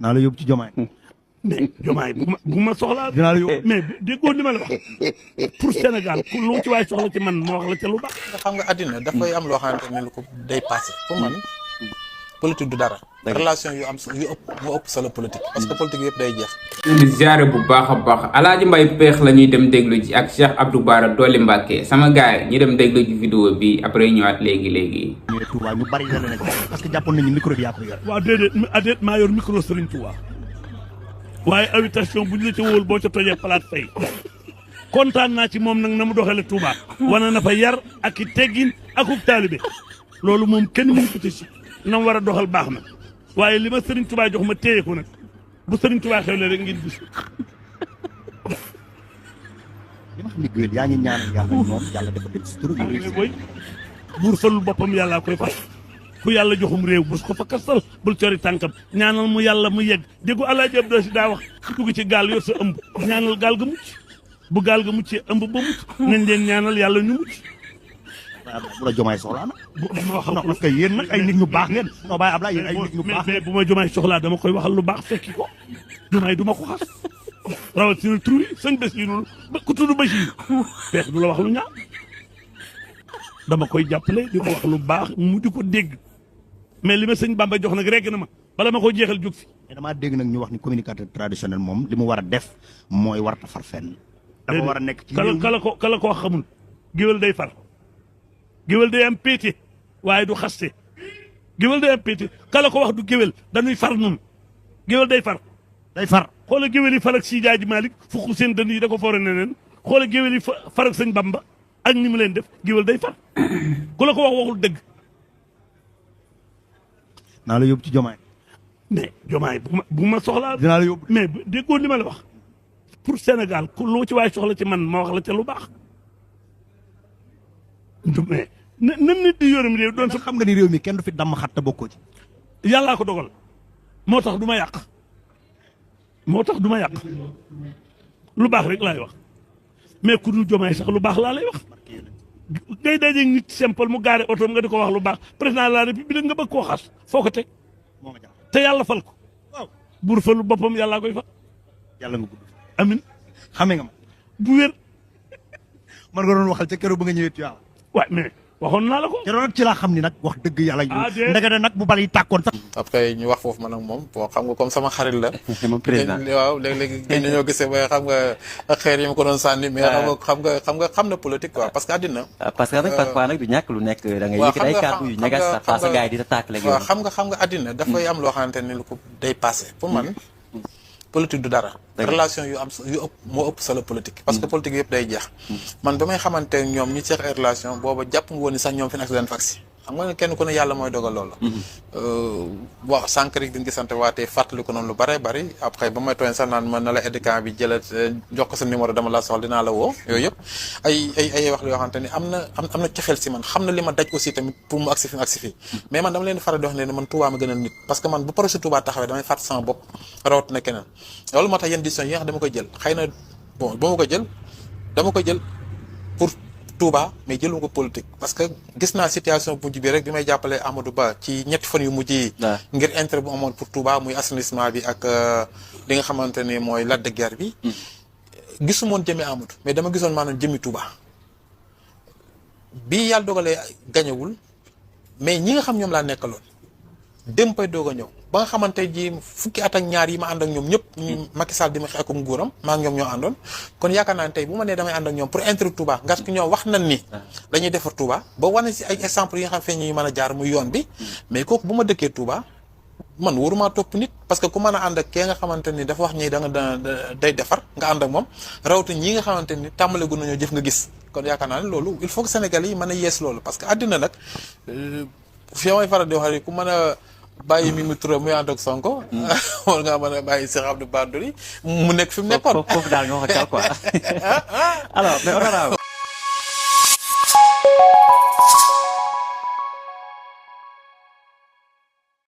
naa la yóbbu ci Jomaay. mais Jomaay bu ma soxlaa. dinaa la yóbbu mais déggoo li ma la wax pour Sénégal ku lu ci waay soxla ci man ma wax la ca lu baax. nga xam nga àddina dafay am loo xamante ne lu ko day passé pour man politique du dara. relation yu am yu ëpp moo ëpp solo politique. parce que politique yëpp day jeex. di ziare bu baax a baax Alaaji Mbay Peex la ñuy dem déglu ji ak Cheikh Abdou Bara Dolly Mbacké sama gars yi ñu dem déglu ji vidéo bi après ñëwaat léegi. ñu ne Touba ñu bari la nañ parce que jàppoon nañu micro bi yaa ko yor. waaw déedéet maa yor micro Serigne Touba waaye invitation bu ñu la ca wóol boo ca tojee palaat fay kontaan naa ci moom nag na mu doxale Touba wane na fa yar ak i teggin akub taalibe loolu moom kenn mënu ko ci na mu war a doxal baax na waaye li ma Serigne Touba jox ma téye ko nag bu Serigne Touba xewle rek ngeen gis. li ma xam ne Guèye yaa ngi ñaanal yàlla moom yàlla dafa def si turu. boy buur falul boppam yàllaa koy fal ku yàlla joxum réew bul ko fa kastal bul cori tànkam ñaanal mu yàlla mu yegg déggu Alaaji Abdou Si daa wax ku dugg ci gaal yor sa ëmb ñaanal gaal ga mucc bu gaal ga muccee ëmb ba mucc nañ leen ñaanal yàlla ñu mucc. bu la Jomaay soxlaa nag. ma wax non parce que yéen nag ay nit ñu baax ngeen. non Baye Ablaye yéen ay nit ñu baax mais bu ma Jomaay soxlaa dama koy waxal lu baax fekki ko Jomaay du ma ko xas rawatina tur yi sëñ Basiru ku tudd Basiru feex du la wax lu ñaaw dama koy jàppale di ko wax lu baax mu di ko dégg mais li ma sëñ Bamba jox nag rek na ma bala ma ko jeexal jóg fi. mais damaa dégg nag ñu wax ni communicateur traditionnel moom li mu war a def mooy war a far fenn. dafa war a nekk ci kala ko wax xamul géwél day far géwél day am péete waaye du xaste géwél day am péete kala ko wax du géwél dañuy far nun géwél day far xoola géwél yi far ak Si Jaaji Malik fukk seen dënd yi da ko foore neneen xoola géwél yi far ak sëñ Bamba ak ni mu leen def géwél day far ku la ko wax waxul dëgg. naa la yóbbu ci Jomaay. mais Jomaay bu ma soxlaa. dinaa la yóbbu mais déggoo li ma la wax pour Sénégal ku lu ci waay soxla ci man ma wax la ca lu baax. mais nan nit di yorum réew doon sa xam nga ni réew mi kenn du fi damm xat te bokkoo ci. yàllaa ko dogal moo tax du ma yàq lu baax rek laay wax mais ku dul Jomaay sax lu baax laa lay wax. ngay dajeeg nit simple mu gaare oto nga di ko wax lu baax président de la république nga bëgg koo xas foo ko teg te yàlla fal ko waaw buur falu boppam yàllaa koy fal. yàlla nga gudd. amin xamee nga ma. bu wér. man nga doon waxal ca keroog ba nga ñëwee Tiwaawan. waaw mais waxoon naa la ko. keroog nag ci laa xam ni nag wax dëgg yàlla. ndekete nag bu bal yi tàkkoon sax. après ñu wax foofu man ak moom bon xam nga comme sama xarit la. moom président waaw léeg-léegi gën nañoo gisee ba xam nga xeer yi ma ko doon sànni. mais xam na politique quoi parce que àddina. parce que nag parfois nag du ñàkk lu nekk da ngay yëkkati ay kàddu yu ñagas sax face gars yi di attaque léegi. waaw xam nga àddina dafay am loo xamante ne lu ko day passé pour man. politique du dara. relation yu ëpp moo ëpp solo politique. parce que politique yëpp day jeex. man ba may xamante ñoom ñi seex ay relation booba jàpp nga woon ni sax ñoom fi nekk leen faksi xam nga ne kenn ku ne yàlla mooy dogal loolu. waaw sànq rek di nga gisante waatee fàttali ko noonu lu bare bari après ba may tooñ sax naan man na la éducat bi jëlat jox ko sa numéro dama la soxla dinaa la woo yooyu yëpp ay wax yoo xamante ni am na cofeel si man xam na li ma daj aussi tamit pour mu agsi fi mais man dama leen faral di wax ne man Touba ma gënal nit parce que man bu projet Touba taxawee damay fàtt sama bopp rawat na keneen loolu moo tax yenn décision yi nga xam dama koy jël xëy na bon ba ma ko jël dama koy jël pour Touba mais jëluma ko politique parce que gis naa situation bu mujj bi rek bi may jàppale Amadou Ba ci ñetti fan yu mujj yi ngir intérêt bu amoon pour Touba muy assainissement bi ak li nga xamante ne mooy Lac de Guiers bi gisumoon jëmi Amadou mais dama gisoon maanaam jëmi Touba bi yàlla dogalee gañewul mais ñi nga xam ñoom laa nekkaloon démpay doog a ñëw ba nga xamante ji fukki at ak ñaar yi ma ànd ak ñoom ñëpp ñu Macky Sall di ma xeex ak nguuram maa ngi ñoom ñoo àndoon kon yaakaar naa ne tey bu ma nee damay ànd ak ñoom pour intérêt Touba ngas ki ñoo wax nañ ni dañuy defar Touba ba wane si ay exemple yi nga xam feeñ ñu mën a jaar muy yoon bi mais kooku bu ma dëkkee Touba man waruma topp nit parce que ku mën a ànd ak kee nga xamante ni dafa wax ñi da nga day defar nga ànd ak moom rawatina ñi nga xamante ni tàmbale gu nañoo jëf nga gis kon yaakaar naa ne loolu il faut que Sénégalais yi mën a yees loolu parce que àddina nag fi may faral di wax ku mën a bàyyi Mimi Touré muy ànd ak Sonko. war ngaa mën a bàyyi Cheikh Abdou Bara Dolly mu nekk fi mu nekkoon. foofu daal nga wax ak quoi alors mais honorable